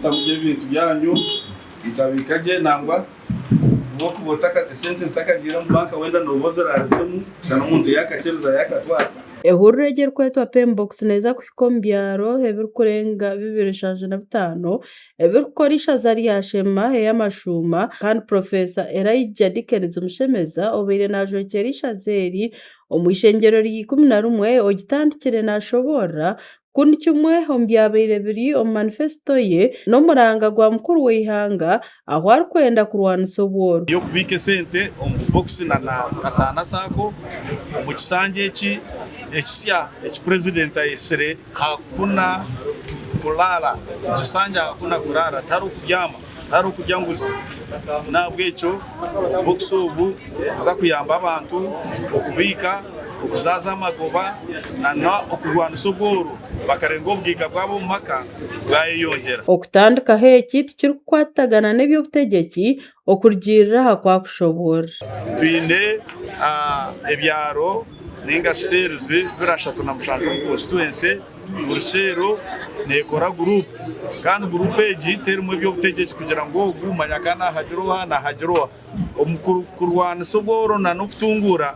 Mutamu gye ebintu byanyu mukabiika gye nangwa obu okuba esente zitakagiire omu banka wenda nooba oziraarizemu shana omuntu yaakakyeriza yaakatwara. Ehururu egi erikwetwa Pmbox neeza kuhika omu byaro ebirikurenga 275 ebirikukora eishaza rya Sheema ey'amashuuma kandi Professor Elijah Dickens Mushemeza obaire naajwekyera eishaza eri omu ishengyero rya 11 ogitandikire naashoboorora ku ni kimwe omu byabaire biri omu manifesito ye n'omuranga gwa mukuru w'eihanga ahu arikwenda kurwanisa obworo. Y'okubiika esente omu bubokisi na na kasaanasi ako omu kisanja eki ekisya eki Purezidenti ayetsire Hakuna Kulala. Ekisanja Hakuna Kulala tihariho kubyama, tihariho kurya nguzi. N'ahabw'ekyo obubokisi obu nibuza kuyamba abantu okubiika, okuzaaza amagoba na n'okurwanisa obworo bakarenga obugaiga bwabo omu maka bwayeyongyera. Okutandikaho eki tikirikukwatagana n'eby'obutegyeki okurugiirira aha ku akushoboorora. Twine ebyaro ninga shi seeruzi 237 omu konsituwensi. Buri seero neekora guruupu kandi guruupu egi terimu eby'obutegyeki kugira ngu ogu manya ka naahagira oha naahagira oha. Omu kurwanisa obworo n'okutunguura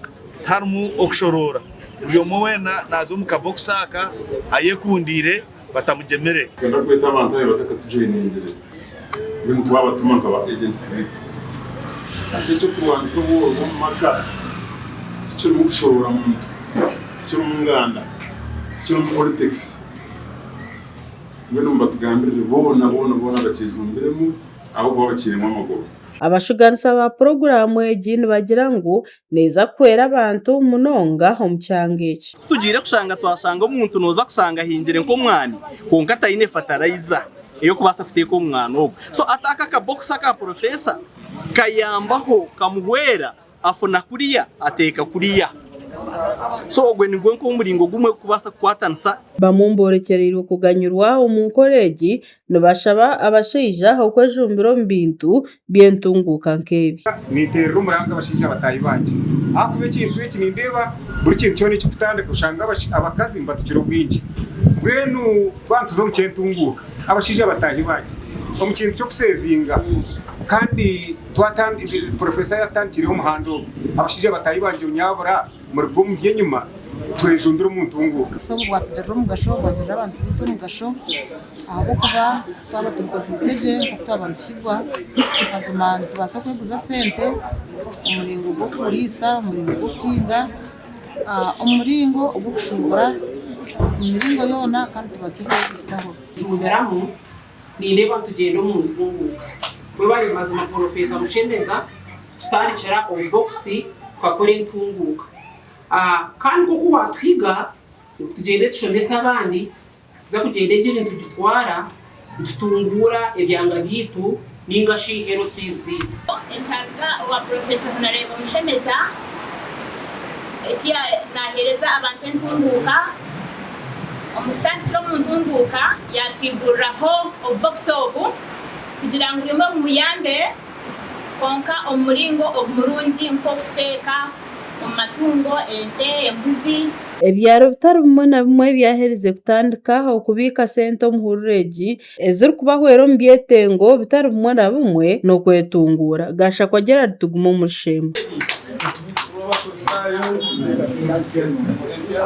tiharimu okushoroora. Buri omwe weena naaza omu kabokisi aka ayekundiire batamugyemire. Twenda kweta abantu abu batakatujoiningire mbwenu twabatuma nka ba agents baitu. Hati eky'okurwanisa obworo bw'omu maka tikirimu kushoroora muntu, tikirimu nganda, tikirimu politics. Mbwenu mubatugambirire boona boona boona abakyejumbiremu ahabw'okuba bakiinemu amagoba. Abashuganisa ba puroguraamu egi nibagira ngu neeza kuhwera abantu munonga omu kyanga eki. Ku tugiire kushanga twashanga omuntu nooza kushanga ahingire nk'omwani kwonka taine fatarayiza ey'okubaasa kuteeka omu mwani ogwo. So ati aka akabokisi aka Purofeesa kayambaho kamuhwera afuna kuriya ateeka kuriya. So ogwe nigwo nk'omuringo gumwe kubaasa kukwatanisa. Bamwe omu boorekyereirwe kuganyirwa omu nkora egi nibashaba abashaija okwejumbira omu bintu by'entunguuka nk'ebi. Ninteerera omuranga abashaija bataahi bangye ahakuba ekintu eki nindeeba buri kintu kyona ekirikutandika oshanga abakazi nibatukira obwingi. Mbwenu twaba nituza omu ky'entunguuka abashaija bataahi bangye omu kintu ky'okusevinga kandi Purofesa yatutandikiireho omuhanda ogu, abashaija bataahi bangye nyabura muruge omu by'enyima twejumbire omu ntunguuka. Obuso obu bwatugirira omugasho, bwagirira abantu baitu omugasho ahabw'okuba twaba tubukozeise gye nk'oku twaba nituhigwa, mazima nitubaasa kweguza sente omu muringo gw'okuriisa, omu muringo gw'okuhinga, omu muringo ogw'okushuubura, omu miringo yoona kandi tubaase kwebaisaho. Jumbiramu Nindeeba nitugyenda omu ntunguuka. Mwebare mazima Porofeesa Mushemeza kututandikira obubokisi tukakora entunguuka. Kandi nk'oku waatuhiga ngu tugyende tushomese abandi, nituza kugyenda egi nitugitwara nitutunguura ebyanga byaitu ninga shi LCs zaitu. Ekyaruga owa Purofeesa Honarebo Mushemeza eki naheereza abantu entunguuka, omu kutandikira omu ntunguuka yatwiguriraho obubokisi obu kugira ngu rimwe bumuyambe kwonka omu muringo ogumurungi nk'okuteeka omu matungo ente, embuzi. Ebyaro bitari bimwe na bimwe byaherize kutandika okubiika sente omu hururu egi ezirikubahwera omu byetengo bitari bimwe na bimwe n'okwetunguura. Gashakwa Gerald Tugume omuri Sheema.